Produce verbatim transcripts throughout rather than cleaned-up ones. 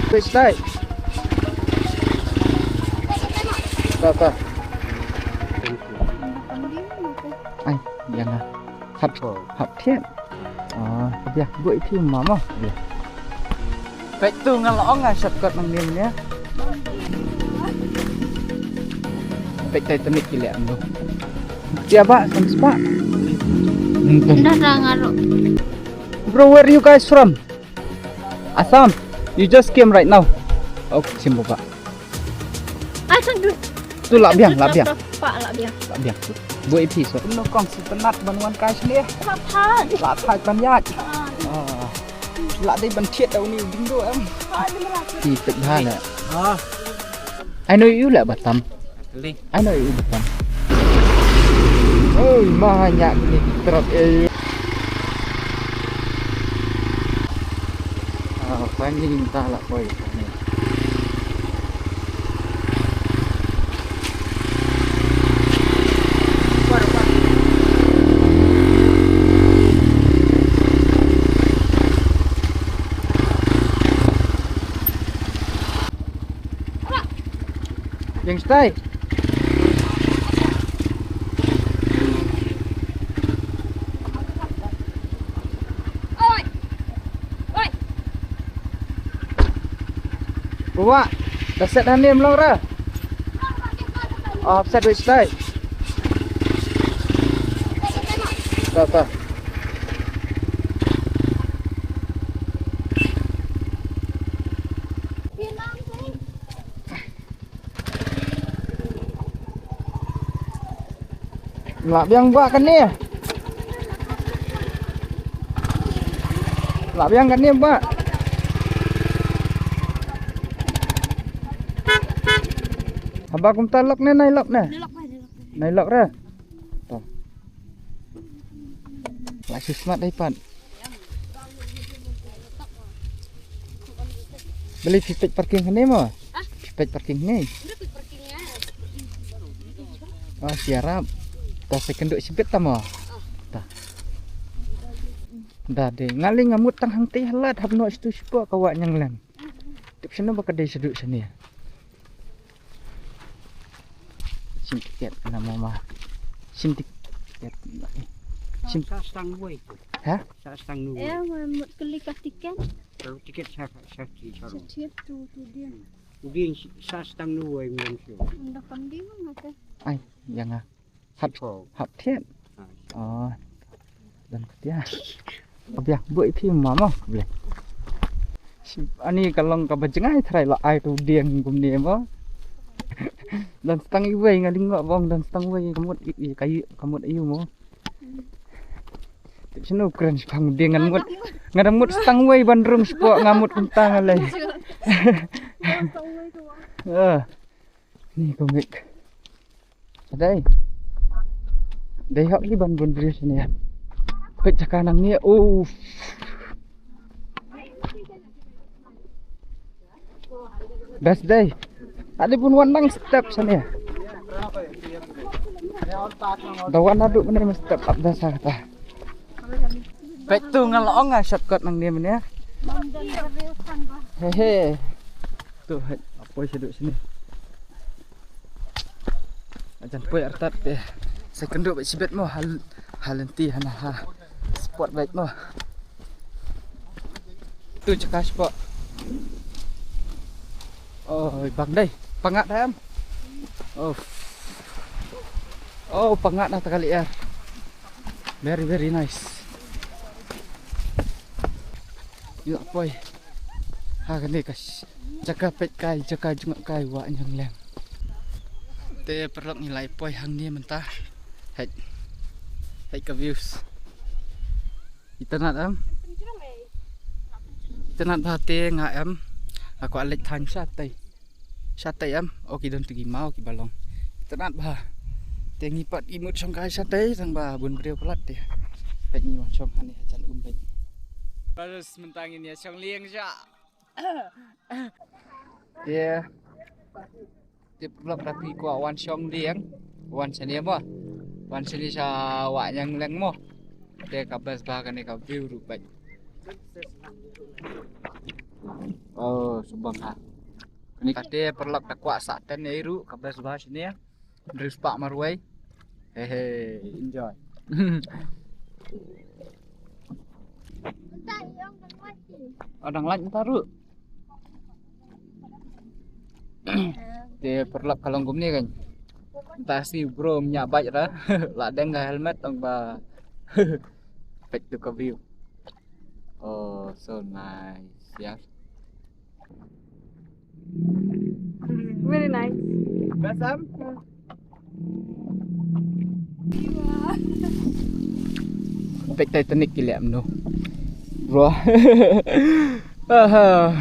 Which side? Ta, ta. Ai, ïa nga. Hap, hap thied. Oh, biang buh ïa phi ma mo. Biang. Peit tu nga la ong nga shortcut nang nim nia. Peit Titanic ki leh ando. Sia ba, sam spa. Dah dah ngaruh. Bro, where you guys from? Assam. You just came right now. Okay, sim ba. Ai, kan duh. Tu lah biang, lah biang. Pak lah biang. Lah biang. Buh ïa phi so. Kumno kong sngewtynnat ban wan kai shane? Lah thait. Lah thait ban ïaid. Ah. Ah. Lah dei ban thied da uni u ding duh em. Phi peit bha leh. Ah. Ai no ïa u leh ba tam. Leh. Ai no ïa u ba tam. Oi, ma nya ni trap eh. Ah, finally mynta lah poi. Yang stay. Kuwa, da set hangne ym long re. Oh, set which side? Ta, ta. Lah biang ba kane. Lah biang kane ba. Haba kumta lok ne nai lok ne. Nai lok re. To. Lah shu smat dei pat. Balei phi peit parking hangne mo? Hah? Phi peit parking hangne? Udah peit parking ya. Oh, siarap. Ta sa kynduh shibit ta mo. Ta. Da de ngali nga mut tang hangtei halat hap noh shitu shipoh ka Wah Ñiangleng. Tip shano ba ka dei shaduh shane. Shim tiket na mama. Shim tiket. Shim sa stang wei. Ha? Sa stang nu. Eh, mut klik ka tiket. Kalau tiket sa sa ti sa. Sa ti tu tu dia. Udin sa stang nu wei men shu. Nda kan di mana tu? Ai, jangan. Hap hap thied. Oh. Dan ketia. Biang buh ïa phi ma mo. Bleh. Ani ka long kaba jngai trai la ai tu dieng kumne mo. Dan stang iwei nga lyngngoh bong dan stang wei ka mut i ka mut ayu mo. Tip shano kren shipang dieng ngan mut. Ngan mut stang wei ban rung shpoh nga mut kumta nga lei. Ah. Ni ka mik. Dei. Dei hok hi ban bun bri sini ya. Peit jaka nang ni. Uff. Best dei. Adi bun wan nang step sini ya. Da wan adu mene step up da sa kata. Peit tu nga la ong nga shortcut nang ni mene ya. Hehe. Tu hei apoi sini sini. Ajan poi artat te. Sa kynduh bad shibit mo hal hal enti hana ha. Spot bad mo. Tu jaka spot. Oh, bang dai. Pangat dam. Oh. Oh, pangat na takali er. Very very nice. Ila poi. Ha kane ka jaka peit kai jaka jngoh kai Wah Ñiangleng. Te paralok ngi lai poi hangne mynta. Hei. Hei ka views. Itynnad em. Itynnad bha te nga em. Nga kwah leit thaiñ shatei. Shatei em. O ki don tu ki maw ki balong. Itynnad bha. Te ngi pat i mut shong kai shatei tang ba bun briew palat te. Peit ngi wan shong hangne hajan um peit. Baru sementang ini ya shong liang sha. Te tip vlog da phi kwah wan shong liang wan shane mo. Wan shane sha Wah Ñiangleng mo. Te ka best ba kane ka view ruh bad. Oh, Subang ha. Kane kate paralok ta kwah sah tent ei ruh ka best ba shane. Hynriew spah marwei. He he, enjoy. Oh, dang lait mynta ruh. Te paralok ka long kumne kan. Mynta si bro mnya bike ra. La deng ka helmet ong ba. Pek tu ka view. Oh, so nice, yeah. Very nice. Basam? Pek Titanic ki lem no. Bro. Aha.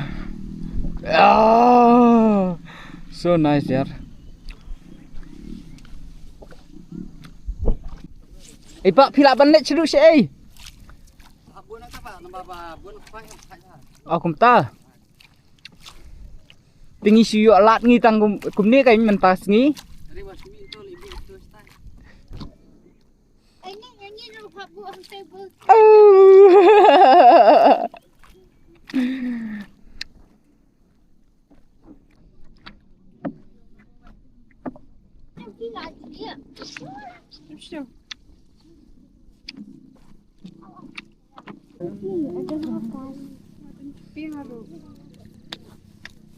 Ah. So nice, yaar. Ei, pak, phi lah ban leit shuh shuh, ei. Oh, kumta. Te ngi shu ïoh lad ngi tang kum, kumne ka mynta sngi. Oh.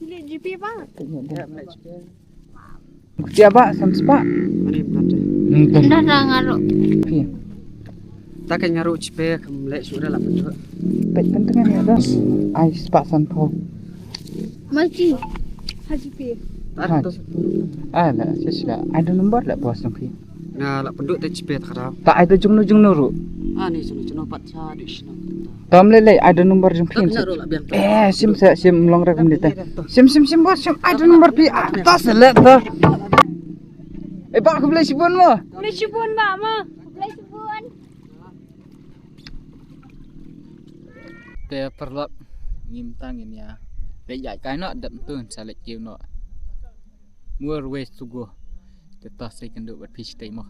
Phi leh GPay ba? Phi leh GPay ba? San spah. Dah, dah ngaruh. Phi. Ta kan ngaruh GPay kam leh shuh dah lah betul. Peit pyntheng ïa dah. Ai spah sanphew. Maji. Ha GPay. Ah, la, shisha. Ai da number la bos jong phi. Nga la pynduh te GPay ta ka dei. Ta ai da jongno jongno ruh. Ah, ni jongno jongno pat cha di shnong. Tam lei lei, ai da number jong phi. Eh, sim sa, sim long ra kumne te. Sim, sim, sim, bos, sim, ai da number phi. Ah, ta sa leh ta. Eh, ba khublei shibun mo. Khublei shibun ba mo. Khublei shibun. Te paralok, ngim tang ngin ïa leit ïaid kai noh, dep tu sa leit kiew noh. Muar wei sugo. Te ta sei kynduh bad phi shatei mo.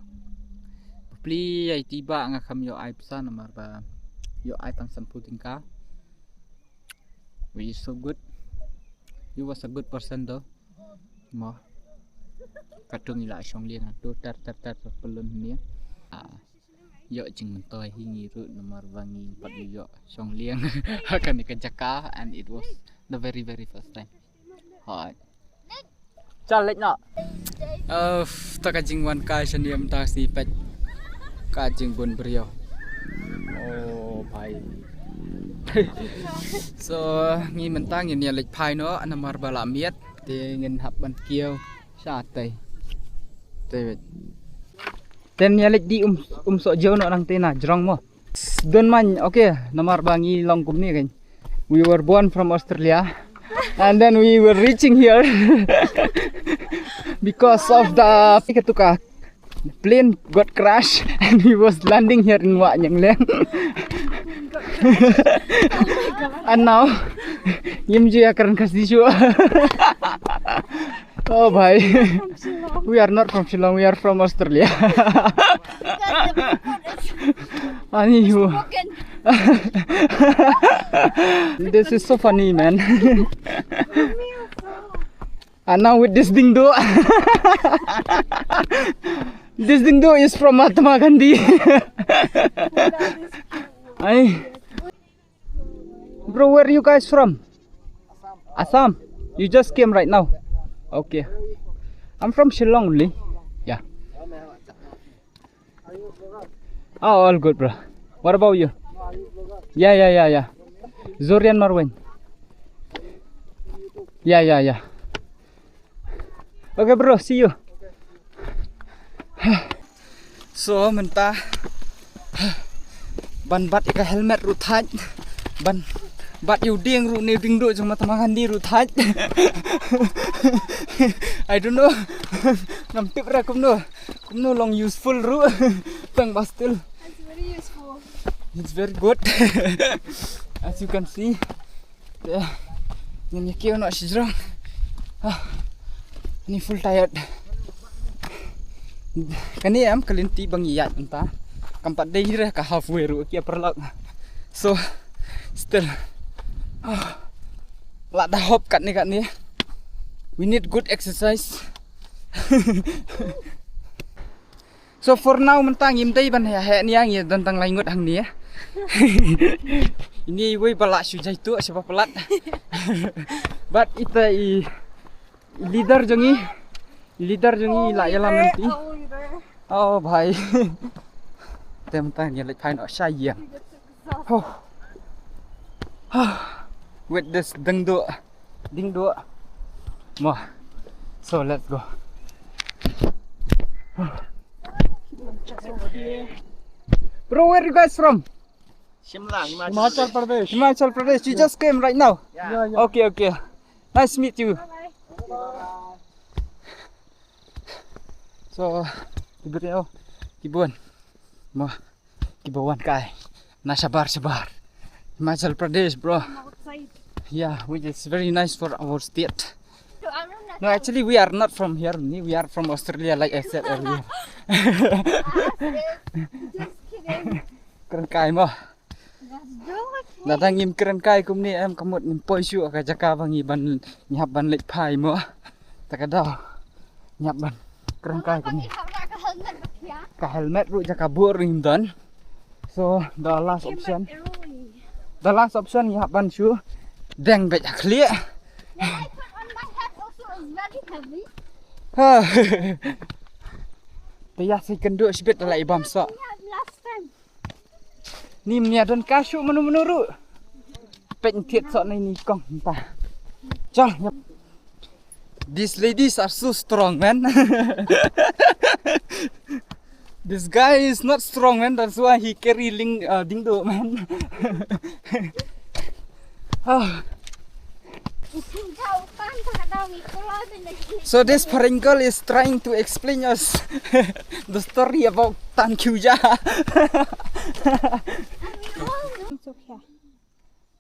Bapli ïa iti ba nga kham ïoh ai pisa namar ba ïoh ai tang sanphew tyngka. Which is so good. You was a good person though. Mo. Ka tu ngi la shong liang tu ter ter ter ter pelun ni. Ah. Ïoh jingmyntoi hi ngi ruh namar ba ngi pat ïoh shong liang ha kane ka jaka and it was the very very first time. Hoi. Chal leit noh. Uh, ta ka jingwan kai sha niam ta sni pek. Ka jingbun briew. Oh bhai. So ngi mynta ngin ïa leit phai noh namar ba la miet te ngin hap ban kiew sha tei. Tei wet. Ten ïa leit di um, um soh jew noh nang te na jrong mo. Don man, okay, namar ba ngi long kumne kan. We were born from Australia and then we were reaching here because of the katuka plane got crash and he was landing here in Wah Nyang Leng. And now ngim ju ïa kren Khasi shuh. Oh bhai. We are not from Shillong, we are from Australia. Ani yu. This is so funny, man. And now with this ding do. This ding do is from Mahatma Gandhi. Ai. Bro, where you guys from? Assam. You just came right now. Okay. I'm from Shillong only. Yeah. Oh, all good, bro. What about you? Yeah, yeah, yeah, yeah. Zorian Marwen. Yeah, yeah, yeah. Okay, bro, see you. So mynta ban bat ïa ka helmet ruh thait, ban bat ïa u dieng ruh ne u dieng duh jong Mahatma Gandhi ruh thait. I don't know. Ngam tip re kumno, kumno long useful ruh. Tang ba still. It's very useful. It's very good. As you can see. Te ngin ïa kiew noh shajrong. Ah, ni full tired. Kane em ka lynti ba ngi ïaid mynta. Kam pat dei re ka halfway ruh ki paralok. So still. Ah. La da hop katne katne. We need good exercise. So for now mynta ngim dei ban heh heh nia, ngi don tang lai ngut hangne. Ini wei ba la shu jai tu sha ba palat. But ita i, i leader jong ngi. I leader jong ngi la ïalam nanti. Oh bhai. Te mynta ngi leit phai noh sha ïing. Oh. With this ding duh. Ding duh. Mo. So let's go. Bro, where you guys from? Shimla, Himachal. Himachal Pradesh. Himachal Pradesh. You just came right now? Yeah. Yeah, yeah. Okay, okay. Nice meet you. So, ki briew, ki bun. Mo, ki bun kai. Na shabar shabar. Himachal Pradesh, bro. From outside. Yeah, which is very nice for our state. So, I'm not No, actually, we are not from here. Ni, we are from Australia, like I said earlier. Just kidding. Kren kai mo. Let's do it. Lada ngim kren kai kumne em, ka mut ngim poi shuh ka jaka ba ngi ban, ngi hap ban leit phai mo. Ta ka daw. Ngi hap ban kren kai kumne. Ka helmet ruh jaka bor ngim don. So the last option. The lst option ngi hap ban shu deng beit ha khlieh. Te ïa sa kynduh shibit da la i bam soh. Ni mia don ka shu manu manu ruh. Peit thied soh na ini kong mynta. Chal. These ladies are so strong, man. This guy is not strong, man. That's why he carry ling uh, dingdo, man. Ah. So this foreign girl is trying to explain us the story about Tan Khuja.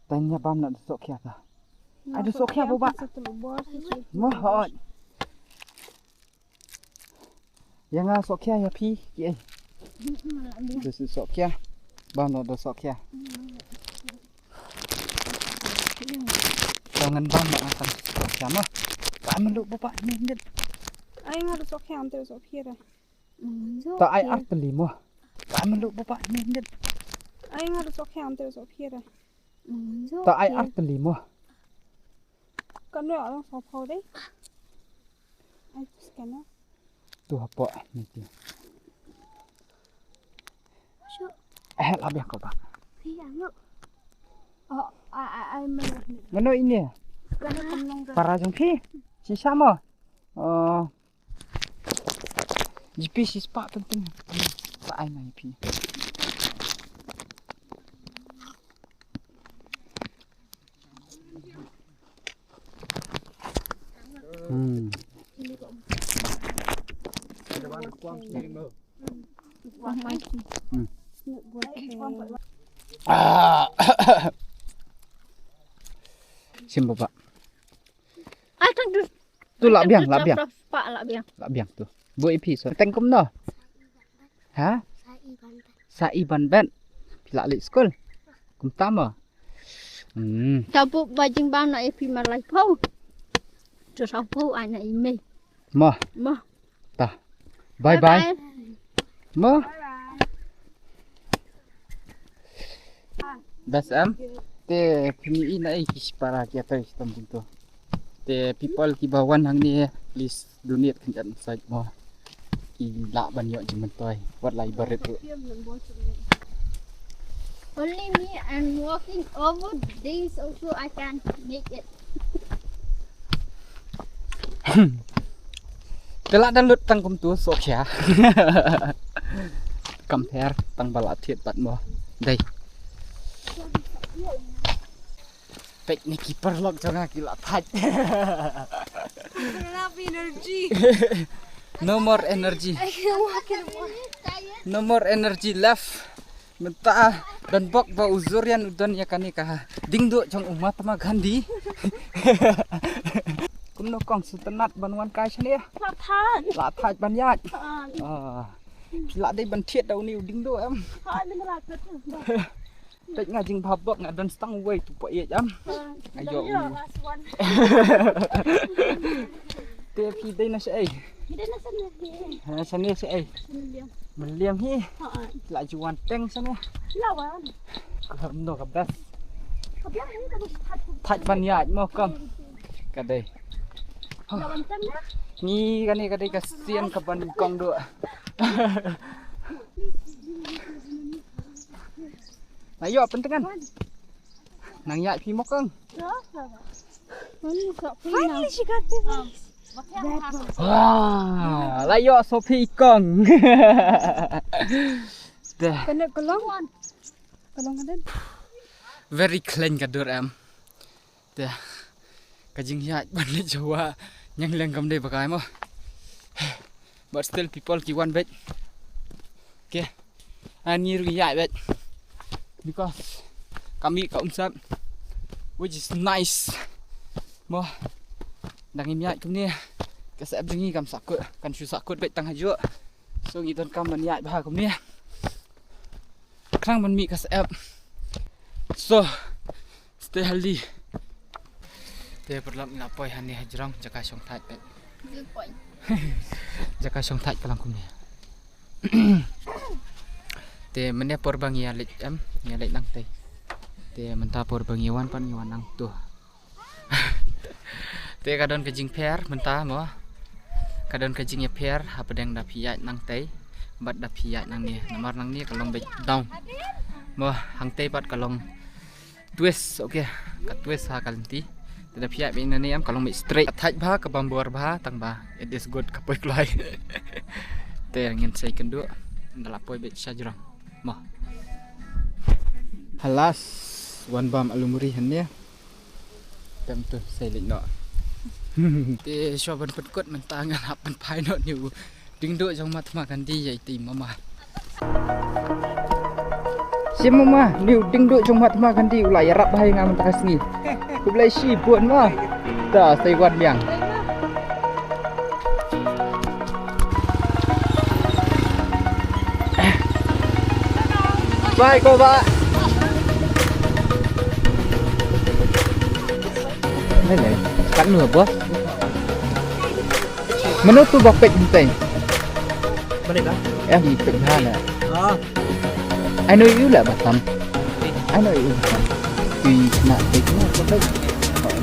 Tanya bam na da sohkhia ta. Ai da sohkhia bo ba. Mo hot. Ïa nga sohkhia ïa phi ki ai. Da sohkhia. Bam na da sohkhia. Tangan bam na akan sohkhia mo. Bam lu bo ba ni ngit. Ai nga da sohkhia ante sohkhia da. Ta ai arteli mo. Bam lu bo ba ni ngit. Ai nga da sohkhia ante sohkhia da. Ta ai arteli mo. Kan no ang sa pau dei. Ai tu scan no. Tu hapo ni ti. Shu. Eh la biang ko ba. Hi ang no. Oh, ai ai ai. Mano ini? Kan no kan nong. Para jong phi. Si sama. Oh. Jipi si spa teng teng. Sa ai na jipi. Hmm. Hmm. Ah. Sim baba. Ai tang tu. Tu la biang, la biang. Pak la biang. La biang tu. Bu ipi so. Teng kumno? Ha? Sa i ban bet. Phi la leit skul. Kumta mo. Hmm. Tabu bajing bang na ipi malai pau. Tu sa pau ana ime. Mo. Mo. Ta. Bye bye. Mo. Best em. Te pini ina ai ki para ki atai stam pintu. Te people ki ba wan hangne, please donate khyndiat sait mo. Ki lah ban ïoh jingmyntoi wat lai barit ruh. Only me, I'm walking over this also I can make it. Te lah da lut tang kumtu sohkhia. Compare tang ba la thied pat mo. Dei. Peit ni ki paralok jong nga ki la thait. Enough energy. No more energy. I can walk in more. No more energy left. Mynta don bok ba u Zurian u don ïa kane ka dingduh jong u Mahatma Gandhi. Kumno kong sngewtynnat ban wan kai shane? La thait. La thait ban ïaid. Ah. Phi la dei ban thied da une u dingduh em? Thait mynta la thait. Peit nga jingbha bok, nga don stang wei tu po ïa jam. Nga ïoh u. Te phi dei na shaei? Phi dei na shaei? Ha, shaei shaei? Mylliem. Mylliem hi. Ha. La ju wan teng shaei. La wan. Ka no ka best. Ka biang hi ka best. Thait ban ïaid mo kong. Ka dei. La wan teng na? Ni kane ka dei ka sien ka ban kong duh. Na ïoh pyntengan. Nang ïaid phi mo kong. Finally, she got the rice. Wah, la ïoh so phi kong. Deh. Kane ka long. Ka long ka den. Very clean ka dur em. Deh. Ka jingïaid ban leit jawa ñiang leng kam dei ba kai mo. But still people ki wan beit. Okay. Ani ruh ïaid beit. Because kami ka umsap, which is nice. Mo. Dang im ïaid kumne. Ka sep jong ngi kam sakut, kan shu sakut beit tang hajuh. So ngi donkam ban ïaid bha kumne. Khrang ban mih ka sep. So, stay healthy. Te paralok ngi la poi hangne hajrong jaka shong thait peit. Jaka shong thait ka long kumne. Te mynne por ba ngi ïa leit em, ngi ïa leit nangtei. Te mynta por ba ngi wan pat ngi wan nangto. Te ka don ka jingpher mynta mo. Ka don ka jingïapher hapdeng da phi ïaid nangtei bad da phi ïaid nangne. Namar nangne ka long beit down. Mo hangtei pat ka long twist, okay. Ka twist ha ka lynti. Te da phi ïaid beit nangne em ka long beit straight. Ka thait bha, ka bam bor bha, tang ba it is good ka poi kloi. Te ngin sa ïakynduh da la poi beit sha jrong. Mo. Halas, wan bam alu muri hangne. Tem tu sa leit noh. Te shuwa ban pynkut mynta ngan hap ban phai noh ne u Diengduh jong Mahatma Gandhi ïa iti mama. Shi mama, ne u Diengduh jong Mahatma Gandhi u la ïarap bha ïa nga mynta ka sngi. Khublei shibun ma. Ta sa wan biang. Bye ko ba. Mano tu ba peit hynrei? Mano ka? Eh, peit ha la. Ah. Ai no ïa u la ba tam. Ai no ïa u ba tam. Ui na peit na ba peit.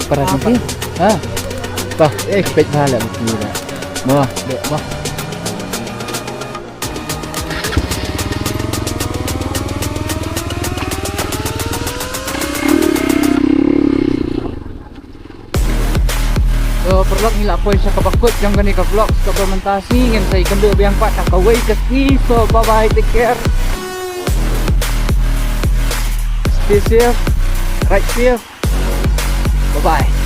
Para ni. Ha. Ba, eh, peit ha la ba ni la. Mo, dek mo. So, paralok ngi la poi sha kaba kut jong kane ka vlog, kaba mynta sngi ngin sa ïakynduh biang pat ha kawei ka sngi. So, bye bye, take care. Stay safe, ride safe. Bye bye.